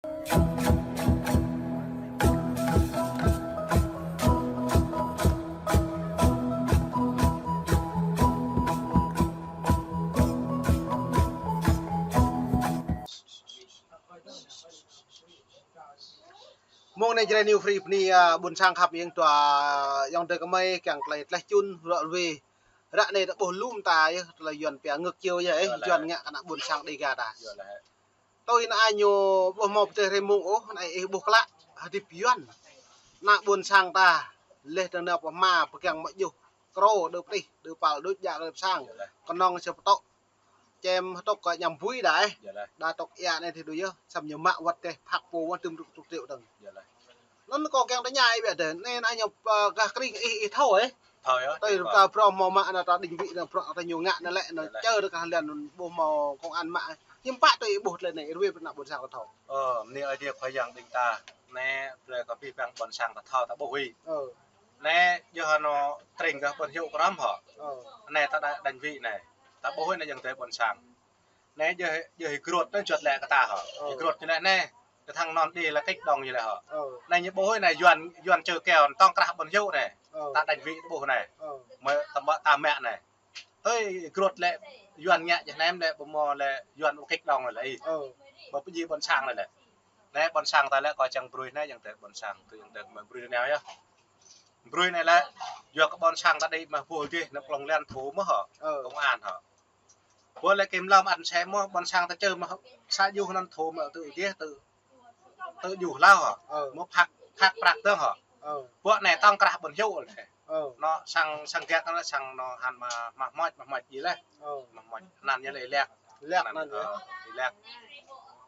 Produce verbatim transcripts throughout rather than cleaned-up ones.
Mông anai Jrai New Free bơni, a, ƀôn sang khăp yang dua, yang dơi kơmơi kiăng tơlơi tlaih čun, ră ruai. Ră anai ta ƀuh lŏm ta yơh, tơlơi Yuan pia ngược chiều yơh, ơ, Yuan ngă kơ ană ƀôn sang Dega ta. Tui anai ñu ƀuh hmâo pơtê hrơi mông ôh, anai ih ƀuh klă, hơdip Yuan. Ană ƀôn sang ta, leh dơ̆ng nao pơ hma, pơgang mă juh, krô, đơ pơtih, đơ pal, đơ jak, đơ pơsang. Kơnơ̆ng sa pơtŏ. Čem hơtŏk kơ ñăm bui đa ih. Đa tŏk ia anai thì đu yơh, săm ñu mă wơ̆t teh, phak pô wơ̆t tơm truk truk triệu dơ̆ng. Anŭn kâo kiăng tơña ih biă dêh, anai ană ñu, ơ, gah kring ih, ih thâo ih. Thâo yơh, tui thâo. Kơ bruă hmâo mă anŭn ta định vị anŭn bruă ta ñu ngă anŭn lĕ, anŭn čơ dơ̆ng kah lĕ anŭn ƀuh hmâo công an mă. Hiư̆m pă tui ih ƀuh tơlơi anai, ruai pơ ană ƀôn sang ta thâo. Ơ, mơni ơi Adai Khua Yang ƀing ta, anai, brơi kơ abih bang ƀôn sang ta thâo ta ƀuh ih. Ơ. Anai, yơh anŭn tring gah ƀôn hyu krăm hŏ. Ơ. Anai ta đa định vị anai. Ta ƀuh ih anai yang tơi ƀôn sang. Anai, yơh, yơh ih grut anai juăt lĕ kơ ta hŏ. Ơ. Ih grut ñu anai, anai. Kơ thăng anŭn đĭ lĕ kích động ñu lĕ hŏ. Ơ. Anai ñu ƀuh ih anai Yuan, Yuan čơ keo tŏng krah ƀôn hyu anai. Ơ. Ta định vị ta ƀuh anai. Ơ. Mơ̆ ta mă ta mă anai. Tui grut lĕ Yuan ngă jeh nem lĕ ƀu hmâo lĕ Yuan ƀu kích động lĕ ih. Ơ. Ƀu pơjing ƀôn sang lĕ lĕ. Anai ƀôn sang ta lĕ kâo čang brơi anai yang tơi ƀôn sang, tui yang tơi mă brơi anai yơh. Brơi anai lĕ, yua kơ ƀôn sang ta đĭ mă pô dih, nao klŏng lan thu mơ̆ hŏ. Ơ. Công an hŏ. Ƀuh lĕ kiểm lâm ăn xe mơ̆, ƀôn sang ta čơ mă sa juh anŭn thu mă tơ dih, tơ, tơ juh hlâo hŏ. Ơ. Mơ̆ phak, phak prăk dơ̆ng hŏ. Ơ. Ƀuh anai tŏng krah ƀôn hyu lĕ. Ơ. Anŭn sang, sang gak anŭn sang anŭn hăng mă, mă hmư̆, mă hmư̆ ji lĕ. Ơ. Mă hmư̆ anŭn ñu lĕ lĕk. Lĕk anŭn, ơ, lĕk.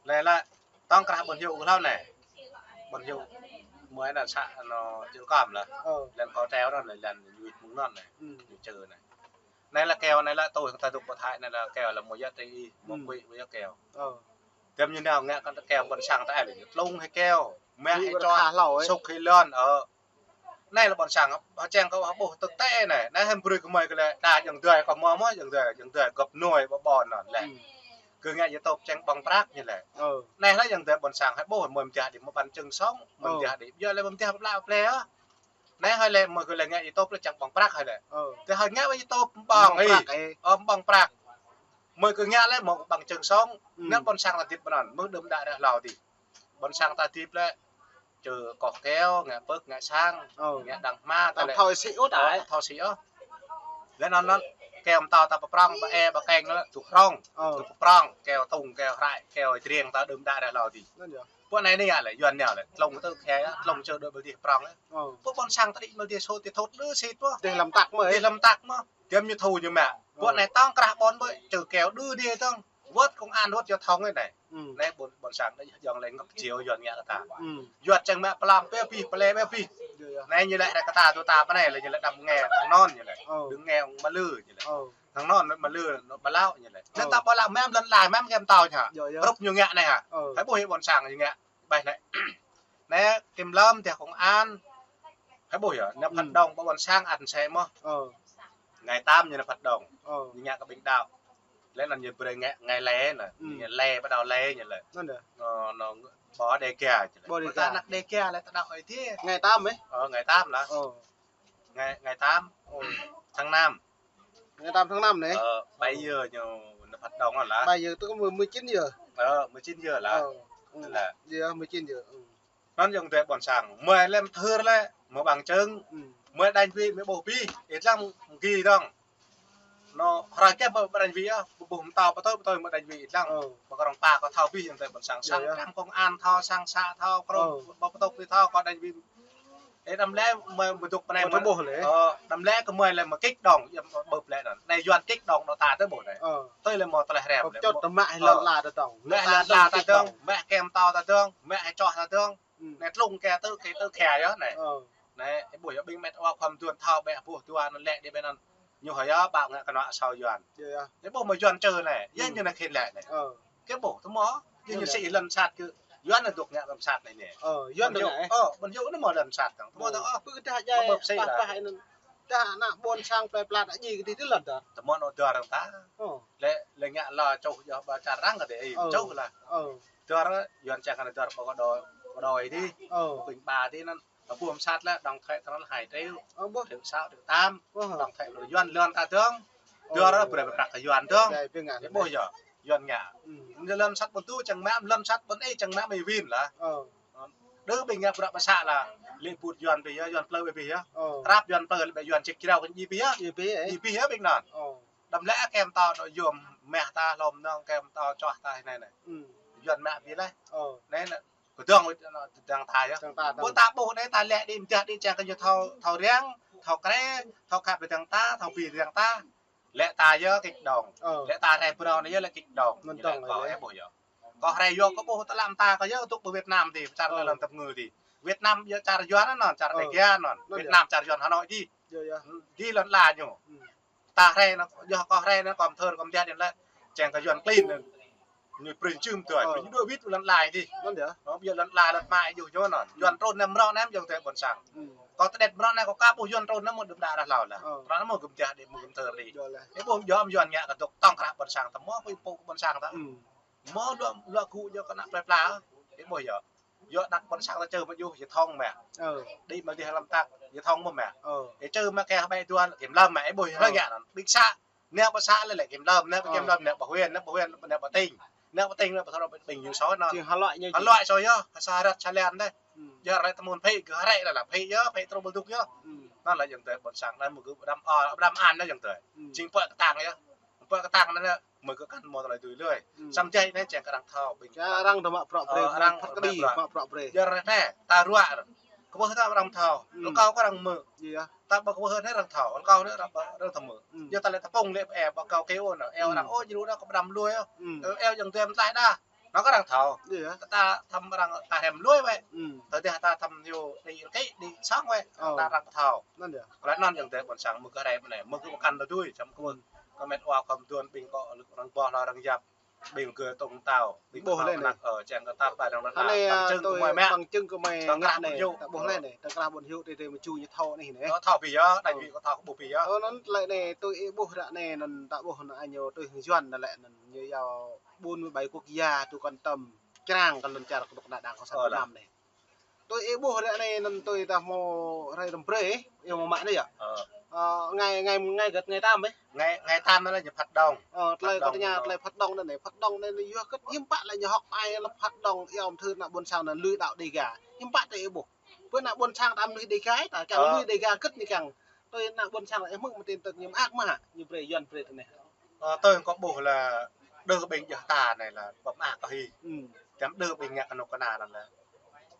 Lĕ lĕ, tŏng krah ƀôn hyu hlâo anai. Ƀôn hyu mơ̆ anŭn sa anŭn čơ kăm lĕ. Ơ. Lĕ kâo treo anŭn lĕ, lĕ ñu mơ̆ng anŭn anai. Ư. Ñu čơ anai. Anai lĕ keo anai lĕ tui ta dŏ pơ Thái anai lĕ keo lĕ mơ̆ yơh tui ih, mơ̆ ƀu, ƀu yơh keo. Ơ. Tơm ñu nao ngă kơ keo ƀôn sang ta lĕ ñu tlung hĭ keo. Mă hĭ čoh, sŭk hĭ lŏn, ơ. Anai lĕ ƀôn sang, ƀă čeng kâo ƀuh tơtê anai, anai hăm brơi kơ mơi kơ lĕ, ta yang dơi kâo mơ̆ mơ̆, yang dơi, yang dơi gŏp nuai ƀă ƀôn anŭn lĕ. Ư. Kơ ngă YouTube čeng ƀơ̆ng prăk ñu lĕ. Ơ. Anai lĕ yang dơi ƀôn sang hă ƀuh, mơi mơtiah đĭ mơ̆ ƀăn čơ̆ng song, mơi mơtiah đĭ, yua lĕ mơi mơtiah pơplah pơpleh ơ. Anai hơi lĕ mơi kơ lĕ ngă YouTube lĕ čeng ƀơ̆ng prăk hơi lĕ. Ơ. Tơ hơi ngă ƀă YouTube ƀơ̆ng ih. Ơ, ƀơ̆ng prăk. Mơi kơ ngă lĕ mơ̆ ƀăn čơ̆ng song, ư, anŭn ƀôn sang ta hơdip ƀơi anŭn, mơ̆ đưm đă ră hlâo dih. Ƀôn sang ta hơdip lĕ, čơ koh keo, ngă pơ̆k, ngă sang, ơ, ngă đang hma, ta lĕ thâo sĭ ôh, ơ, ta thâo sĭ ôh. Lĕ anŭn anŭn, keo mơtâo ta pơprŏng, ƀă e, ƀă keng lĕ, tŭ prŏng, ơ, tŭ pơprŏng, keo tung, keo hrăi, keo trieng ta đưm đă ră hlâo dih. Anŭn yơh. Ƀuh anai anai lĕ, Yuan anai lĕ, tlung tơ khe, tlung čơ đuaĭ ƀơi dih prŏng lĕ. Ơ. Ƀuh ƀôn sang ta đĭ ƀơi dih sô ti thut lư sit ƀuh. Dih lăm tăk mơ̆. Dih lăm tăk mơ̆. Tơm ñu thu ñu mă. Ơ. Ƀuh anai tŏng krah ƀôn ƀơi, čơ keo đơ dih tŏng. Wơ̆t công an wơ̆t giao thông anai. Ư. Anai ƀôn, ƀôn sang anai jŏng lĕ ngŏk čiu Yuan ngă kơ ta. Ư. Yuan čang mă pơlam pĕ pih, pơlĕ pĕ pih. Yơh, yơh. Anai ñu lĕ ră kơ ta tơ ta pơ anai lĕ ñu lĕ đăm nge thăng anŭn ñu lĕ. Ơ. Đơ̆ng nge ung mă lư ñu lĕ. Ơ. Thăng anŭn mă lư anŭn ƀă lâo ñu lĕ. Ơ. Anŭn ta ƀă lâo mơ̆m lŏn lai mơ̆m keo mơtâo ñu hă. Yơh, yơh. Rup ñu ngă anai hă. Ơ. Hơi ƀuh ih ƀôn sang ñu ngă. Ƀai anai. Anai kiểm lâm, teh công an. Hơi ƀuh yơh, anai, ư, phát động ƀă ƀôn sang ăn xe mơ̆. Ơ. Ngày tám ñu anai phát động. Ơ. Ñu ngă kơ ƀing đaŏ. Lĕ anŭn ñu brơi ngày, ngày lễ anai. Ư. Ñu lễ bắt đầu lễ ñu lĕ. Anŭn yơh. Anŭn, anŭn ƀơi Đêga ñu lĕ. Ƀơi Đêga. Ƀơi ta anăp Đêga lĕ ta đaŏ hơi dih. Ngày tám ih? Ơ, ngày tám lah. Ơ. Ngày, ngày tám. Ơ. Tháng năm. Ngày tám tháng năm anai. Ơ, bây giờ ñu anai phát động lah. Bây giờ tức mười, mười chín giờ. Ơ, mười chín giờ lah. Ơ, ư. Lah. Giờ mười chín giờ. Ư. Anŭn yang dơi ƀôn sang. Mơi lĕ mơthưr lĕ, mơi ƀăn čơ̆ng. Ư. Mơi định vị, mơi ƀuh pih. Ih lăng gih dơ̆ng. Anŭn, hrơi kĕ mơi định vị ơ, ƀuh mơtâo pơtơi, pơtơi mơi định vị ih lăng. Ơ. Ƀă kơ rŏng pă kơ thâo pih yang dơi ƀôn sang. Yơh, sang yơh. Kăm công an thâo, sang xã thâo, krông, ơ, ƀă pơtŏk pih thâo kơ định vị. Ê, đăm lĕ mơi, mơi dŏ pơ anai mơi mơi, ƀuh lĕ. Ơ, đăm lĕ kơ mơi lĕ mơi kích động, yua mơi ƀuh lĕ anŭn. Anai Yuan kích động đôč ta tơ ƀuh anai. Ơ. Tơl lĕ mơi tơlơi hrăm lĕ. Čŏt mơi, tơmă ih lŏn, ơ, la tơdơ̆ng. Mă lŏn la tơdơ̆ng, mă keo mơtâo tơdơ̆ng, mă hĭ čoh tơdơ̆ng. Ư. Anai tlung keo tơ khe, tơ khe yơh anai. Ơ. Anai, ih ƀuh yơh ƀing met wa khŏm duôn thâo ƀĕ ƀuh duôn lĕ đĭ ƀơi anŭn. Ñu hă yơh, ƀă ngă kơ anŭn asâo Yuan. Yơh, yơh. Ih ƀuh mơi Yuan čơ anai, yơh, ư, ñu anai khĭn lĕ anai. Ơ. Kơ ƀuh, tơmă. Yơh, ñu, yơh, sĭ lăm sat kơ Yuan anŭn dŏ ngă lăm sat anai anai. Ơ, Yuan anŭn anai. Ơ, ƀôn hyu anŭn mơ̆ lăm sat dơ̆ng. Tơmă dơ̆ng, ơ. Pơ kơ tah jai, ƀă ƀă sĭ lah. Pah, pah anŭn. Tah ană ƀôn sang plơi pla ta ji kơ tih tih lŏn ta. Tơmŏn ôh dua arăng ta. Ơ. Lĕ, lĕ ngă la čuh yơh ba čar arăng kơ tih, ơ, čuh lah. Ơ. Dua arăng, Yuan čang kơ dua arăng ƀu kơ đôi, kơ đôi tih. Ơ. Ƀing ba tih anŭn, ta ƀuh mơsat lĕ, đóng thuế ta anŭn hai triệu. Ơ, ƀuh. Triệu sáu, triệu tám. Ơ. Đóng thuế lŏn Yuan lŏn ta dơ̆ng. Ơ. Dua arăng brơi prăk kơ Yuan dơ̆ng. Dai, ƀing ngă. Ih ƀuh yơh, Yuan ngă. Lŏn sat ƀôn tu čang mă, lŏn sat ƀôn ih čang mă mơ̆ win lah. Ơ. Đơ ƀing ngă prăk pơsă lah. Lĕ ƀut Yuan ƀing yơh, Yuan plơi ƀing yơh. Ơ. Krăp Yuan plơi lĕ ƀing Yuan ček črao kơ ji ƀing yơh. Ji ƀing, ơ. Ji ƀing yơh ƀing anŭn. Ơ. Đăm lĕ kem ta dŏ yôm meh ta hlom nong kem ta čoh ta anai anai. Yuan mă ƀing lĕ. Ơ. Anai anai. Kơdơ̆ng wơ̆t anŭn tơdang ta yơh. Tơdang ta, ƀu ta ƀuh anai ta lĕ đĭ mơdah đĭ čang kơ ñu thâo, thâo riăng, thâo krĕ, thâo khăp tơdang ta, thâo pi tơdang ta. Lĕ ta yơh kơdơ̆ng. Ơ. Lĕ ta rai pơrŏng anai yơh lĕ kơdơ̆ng. Ñu lĕ kơ ih ƀuh yơh. Kơ rai yơh kơ ƀuh tơlăm ta kơ yơh tŭk ƀơi Việt Nam tih, čar lŏn tơp ngư tih. Việt Nam yơh čar Yuan anŭn, čar Đêga anŭn. Việt Nam čar Yuan Hà Nội tih. Yơh, yơh. Tih lŏn la ñu. Ta rai anŭn, yơh kơ rai anŭn kơm thơr kơm tiah đĭ lĕ. Čang kơ Yuan klin anŭn. Ñu prin čưm tui, prin ñu đuaĭ wĭt lŏn la tih. Anŭn yơh. Ơ, ƀiă lŏn la lŏn mă yơh ñu anŭn. Yuan trŭn anai mrŏ anai yơh tơlơi ƀôn sang. Kơ tơđet mrŏ anai kơ ka ƀuh Yuan trŭn anai mơ̆ đưm đă rah hlâo lah. Ơ. Trŭn anai mơ̆ gơ̆m tiah đĭ mơ̆ gơ̆m thơr đĭ. Yơh lah. Ih ƀuh yơh Yuan ngă kơ dŏ tŏng krah ƀôn sang ta mơ̆ pơpŭ ƀôn sang ta. Mơ̆ luă, luă gŭ yơh kơ ană plơi pla. Ih ƀuh yơh. Yơh ană ƀôn sang ta čơ mă yơh, yơh thŏng mă. Ơ. Đĭ mă dih lăm tak, yơh thŏng mơ̆ mă. Ơ. Yơh čơ mă kơ ƀai dua, kiểm lâm mă, ih ƀuh yơh, ơ, lăng yơh anŭn. Ƀing să, nao ƀơi să lĕ, lĕ kiểm lâm, nao ƀơi kiểm lâm, nao ƀơi huyện, nao ƀơi huyện, nao ƀơi tỉnh. Nao ƀơi tỉnh, nao ƀơi thôn, ƀing ñu sô anŭn. Jing hơluai ñu. Hơluai sô yơh, sa rơ̆t sa lan dih. Yơh rai tơmun phê, gơ̆ rai lah, phê yơh, phê trŭn ƀơdŭk yơh. Anŭn lah yơh tơlơi ƀôn sang, anŭn mơ̆ gơ̆ đăm, ơ, đăm an lah yơh tơlơi. Jing pơ̆ kơtang yơh. Pơ̆ kơtang anŭn lĕ, mơ̆ gơ̆ kăn mơ̆ tơlơi tui lui. Samơ̆ djai anai čang kơ arăng thâo ƀing. Čang arăng dŏ mă prăk brơi, ơ, arăng mă prăk brơi. Mă prăk brơi. Yơh ră anai, ta ruă. Kơ ƀuh ta arăng thâo. Rơkâo kơ arăng mơ̆. Yơh. Ta ƀu kơ ƀuh anai arăng thâo. Rơkâo anai arăng, arăng thâo mơ̆. Yơh ta lĕ ta pŏng lĕ ƀu eo, ƀu kâo kơ eo anŭn. Eo arăng, ơ, djru anŭn kơ ƀu đăm lui ôh. Ơ, eo yang tui mă tlaih đa. Anŭn kơ arăng thâo. Yơh. Ta thăm arăng ta hrăm lui wĕ. Ta dih ta thăm ñu đĭ rơkĭ, đĭ sŏng wĕ. Ơ. Ta arăng thâo. Anŭn yơh. Kơ lĕ anŭn yơh tơlơi ƀôn sang mơ̆ gơ̆ rai mơ̆ anai. Mơ̆ gơ̆ kăn tơdui, čăm kơ ƀuh. Kơ met wa khŏm duôn ƀing kơ lŭk arăng boh la arăng yap. Ƀing gơ̆ tŏng tao, ƀing ƀuh lĕ anai. Ơ, čang kơ tap ƀai arăng lăt. Anai, ƀăng čưng kơ mơi mă. Ƀăng čưng kơ mơi ngă anai. Ta ƀuh lĕ anai, ta krah ƀôn hiu tơdơi mơ̆ ču ñu thâo anai anai. Ơ, thâo ƀu yơh, đai ƀu kơ thâo ƀu ƀu yơh. Ơ, anŭn lĕ anai, tui ih ƀuh ră anai, anŭn ta ƀuh anŭn añô tui Yuan anŭn lĕ anŭn. Ñu yua bốn mươi bảy quốc gia tui quan tâm. Črang kơ lŏn čar kơ dŏ kơna Đảng Cộng sản Việt Nam anai. Tui ih ƀuh ră anai anŭn tui ta hmâo rai răm brơi, ih hmâo mă anai yơh. Ơ. Ơ, ngày, ngày, ngày gĕt ngày tam ih. Ngày, ngày tam anai ñu phát động. Ơ, tơlơi kơ tơña tơlơi phát động anai, phát động anai yua gĕt hiư̆m pă lĕ ñu hŏk ai lăp phát động iâu mơthưr ană ƀôn sang anŭn lui đaŏ Đêga. Hiư̆m pă tui ih ƀuh. Pơ ană ƀôn sang ta lui Đêga, ta kiăng lui Đêga gĕt ñu kiăng. Tui ană ƀôn sang lĕ ih hmư̆ mơ̆ tin tức ñu mơak mơ̆ hă, ñu brơi Yuan brơi tui anai. Ơ, tui kơ ƀuh lĕ đơ ƀing djơ̆ ta anai lĕ pơmă kơ hĭ. Tăm đơ ƀing ngă kơnuk kơna anŭn lĕ.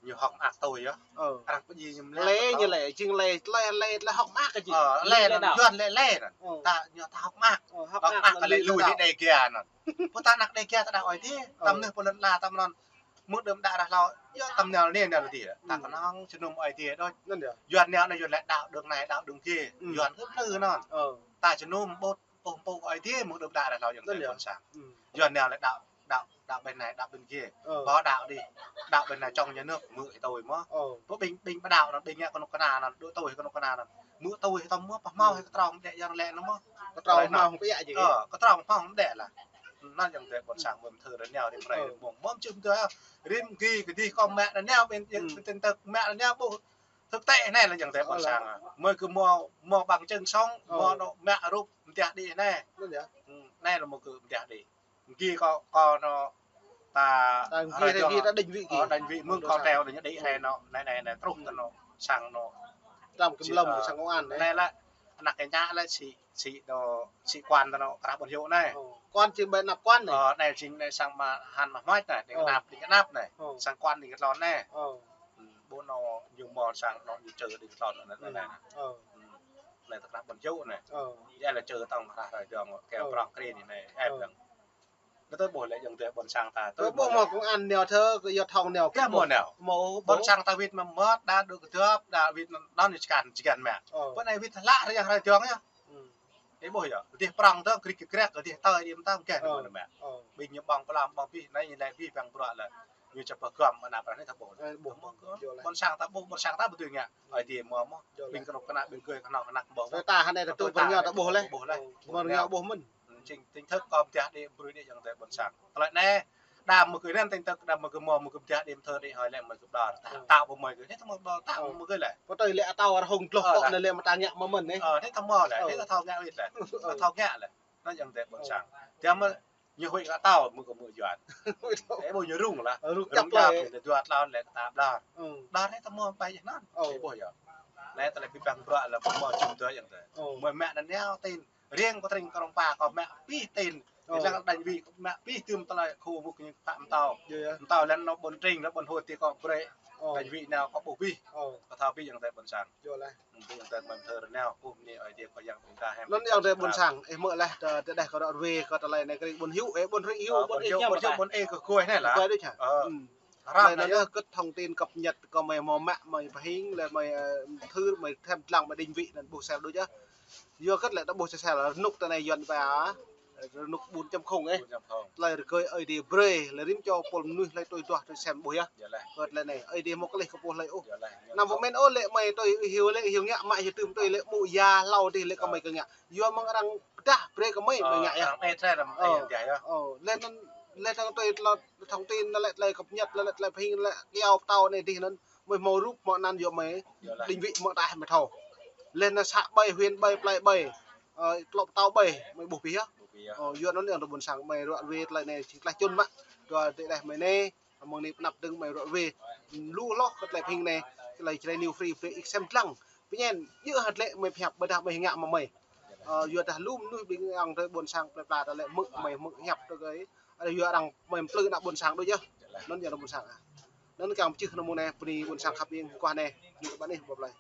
Ñu hŏk mơak tui yơh. Ơ. Arăng pơjing ñu lĕ. Lĕ ñu lĕ, jing lĕ, lĕ, lĕ, lĕ hŏk mơak kơ jing. Ơ, lĕ anŭn Yuan lĕ, lĕ anŭn. Ơ. Ta, ñu ta hŏk mơak. Ơ, hŏk mơak lĕ lui Đêga anŭn. Pơ ta ană Đêga ta đaŏ Ơi Adai. Ơ. Tăm neh pơ lŏn la tăm anŭn. Mơ̆ đưm đă rah hlâo, yơh tăm nao anai nao adih. Ta kơnơ̆ng jơnum Ơi Adai đôč. Anŭn yơh. Yuan nao anai Yuan lĕ đaŏ đơ̆ng anai đaŏ đơ̆ng kia. Yuan kơ plư anŭn. Ơ. Ta jơnum ƀut Pô, pô, Ơi Adai mơ̆ đưm đă rah hlâo yơh tơlơi ƀôn sang. Yuan nao lĕ đaŏ, đaŏ, đaŏ ƀing anai, đaŏ ƀing kia. Ơ. Ƀu đaŏ đĭ, đaŏ ƀing anai čŏng nhà nước mơ̆ hĭ tui mơ̆. Ơ. Pô ƀing, ƀing ƀu đaŏ anŭn, ƀing ngă kơnuk kơna anŭn, đuaĭ tui hĭ kơnuk kơna anŭn. Mơ̆ tui hĭ tăm mơ̆, pơhmâo hĭ kơtrong pơđĕ yang lĕ anŭn mơ̆. Kơtrong pơhmâo hŏng pơđĕ jing. Ơ, kơtrong pơhmâo hŏng pơđĕ lah. Anŭn yơh tơlơi ƀôn sang mơ̆ mơthưr rơngiao rĭm hrơi rĭm mông. Mơ̆ mơčưh mơtơi, rĭm gih kơdih kơ mă rơngiao ƀing, ƀing tin tức mă rơngiao ƀuh. Thực tế anai lĕ yơh tơlơi ƀôn sang. Mơi kơ hmâo, hmâo bằng chứng sống, hmâo anŏ mă rup mơtiah đĭ anai. Anŭn yơh. Anai lĕ mơ̆ kơ mơtiah đĭ. Gih kơ, kơ anŏ ta rai gih ta định vị gih. Ơ, định vị mơ̆ng kơ treo anai đĭ anai anŏ, anai, anai, anai, truh tơ anŏ, sang anŏ. Tăm kiểm lâm, sang công an anai. Anai lĕ, ană kơ ñă lĕ sĭ, sĭ anŏ, sĭ quan tơ anŏ, krah ƀôn hiu anai. Ơ, quan jing ƀơi anăp quan anai. Ơ, anai jing anai sang mă han mă hmăč anai, đĭ kơnăp, đĭ kơnăp anai. Ơ. Sang quan đĭ kơtlon anai. Ơ. Ƀu anŏ ñu mơ̆ sang anŏ ñu čơ đĭ kơtlon anai, anai, anai. Ơ. Anai tơ krah ƀôn hiu anai. Ơ. Yơh lĕ čơ tŏng krah rai dong, kơ prong krin anai, ơ, ĕp dong. Anai tơlơi ƀuh lĕ yơh tơlơi ƀôn sang ta. Tơlơi ƀuh mơ̆ công an nao thơ, kơ yơh thŏng nao. Kơ mơ̆ nao. Mơ̆ ƀôn sang ta wĭt mơ̆ mơ̆t, đa đuaĭ kơdŏp, đa wĭt mơ̆ đon ñu čơkăn, čơkăn mă. Ơ. Pơ anai wĭt hlak rai yang rai dong yơh. Ih ƀuh yơh, kơdih prong tơ, krik krik, kơdih tơi đĭ mơtam kơ anŭn mă. Ơ. Ƀing ñu ƀơ̆ng pơlam ƀơ̆ng pih, anai ñu lĕ pih ƀơ̆ng bruă lĕ. Ñu čăp pơgăm ană prah anai ta ƀuh. Ơ, ƀuh mơ̆n. Ƀôn sang ta ƀuh, ƀôn sang ta ƀu dưi ngă. Ơi Adai mơ̆ mơ̆n. Ƀing kơnuk kơna ƀing gơyut kơnuk kơna ƀuh mơ̆n. Ta hơnai ta tŭ pơrơngiă ta ƀuh laih. Ƀuh laih. Pơrơngiă ƀuh mơ̆n. Chính, chính thức kơ pơdah đĭ brơi đĭ ayŏng adơi ƀôn sang. Tơlơi anai, đa mơ̆ gơ̆ anŭn chính thức, đa mơ̆ gơ̆ mơ̆, mơ̆ gơ̆ pơdah đĭ mơ̆ thơ đĭ hơi lĕ mơ̆ gơ̆ đa. Tao ƀu mơ̆ gơ̆, anai ta mơ̆ đa, tao ƀu mơ̆ gơ̆ lĕ. Pơtơi lĕ tao rơhông dloh kŏ anai lĕ mơ̆ ta ngă mơ̆n anai. Ơ, anai ta mơ̆ lĕ, anai ta thâo ngă wĭt lĕ. Ta thâo ngă lĕ. Anŭn ayŏng adơi ƀôn sang. Tơdah mơ̆ ñu huĭ kơ tao mơ̆ gơ̆ mơ̆ Yuan. Ơ, ƀu ñu rŭng lah. Rŭng čăp lah. Dua tlâo lĕ kơ ta ƀlŏr. Ƀlŏr anai ta mơ̆ ƀai jơh anŭn. Ƀu yơh. Anai tơlơi pơpăng bruă lĕ mơ̆ jum tơi ayŏng adơi. Mơ̆ mă anŭn nao tin. Riêng kơ tring kơ rong pa kơ mă pih tin. Lăng đañ wĭ kơ mă pih tơm tơlơi khu vuk ñu pă mơtâo. Mơtâo lăng nao ƀôn tring, nao ƀôn hôt ti kơ brơi. Đañ wĭ nao kơ ƀuh pih. Kơ thâo pih ayŏng adơi ƀôn sang. Pih ayŏng adơi mơ̆n thơ rơnao, kơ mơ̆n Ơi Adai kơ yang ƀing ta hem. Anŭn ayŏng adơi ƀôn sang, ih mơ̆ laih, tơ, tơdah kơ ră ruai, kơ tơlơi anai kơ ƀôn hyu, ê, ƀôn hyu, ƀôn ih hiam, ƀôn ih kơ gui anai lah. Gui đôč hă? Hrăm anai anŭn yơh. Kơ thông tin cập nhật kơ mơi mơ̆ mă, mơi pơhing, lĕ mơi, ơ, thơ, mơi thêm lăng, mơi đañ wĭ anŭn ƀuh sel đôč yơh. Yua kơ lĕ ta ƀuh sel rơnŭk tơ anai Yuan ba, rơnŭk bốn chấm không ê. Tơlơi rơgơi Ơi Adai brơi, lĕ rĭm čô pôl mơnuih hlơi tui duah tui sem ƀuh yơh. Kơ tơlơi anai, Ơi Adai mơ̆ kơ lĕ kơ pô hlơi ôh. Anăm pơmĭn ôh lĕ mơi tui hyu lĕ hyu ngă mă hyu tơm tui lĕ ƀu ya hlâo dih lĕ kơ mơi kơ ngă. Yua mơ̆ng arăng pơdah brơi kơ mơi, mơi ngă yơh. Ơ, lĕ anŭn, lĕ anŭn tui tơlơi thông tin anŭn lĕ tơlơi cập nhật anŭn lĕ tơlơi pơhing lĕ kiao pơtâo anai dih anŭn. Mơi hmâo rup mơ̆ anăn yua mơi đañ wĭ mơ̆ đah mơi thâo. Lĕ anŭn să ƀai, huyện ƀai, plơi ƀai, ơ, klŏ pơtâo ƀai, mơi ƀuh pih yơh. Ơ, yua anŭn ayŏng adơi ƀôn sang mơi ră ruai tơlơi anai jing tơlơi čun mă. Dua tơlơi đah mơi anai, mơ̆ng anai pơnăp dơ̆ng mơi ră ruai. Lu hloh kơ tơlơi pơhing anai, tơlơi Jrai New Free brơi ih sem lăng. Pơñen, yua hơget lĕ mơi pơhiăp, ƀôdah mơi ngă mơ̆ mơi. Ơ, yua dah lu mơnuih ƀing ayŏng adơi ƀôn sang plơi pla ta lĕ mơ̆ mơi mơ̆ hiăp tơ gơi. Ada yua arăng mơi mơtlư ană ƀôn sang đôč yơh. Anŭn ayŏng adơi ƀôn sang. Anŭn kiăng pơčih anŭn mơ̆ng anai, bơni ƀôn sang khăp ƀing kuah anai, ñu kơ ƀăn ih ƀuh plơi.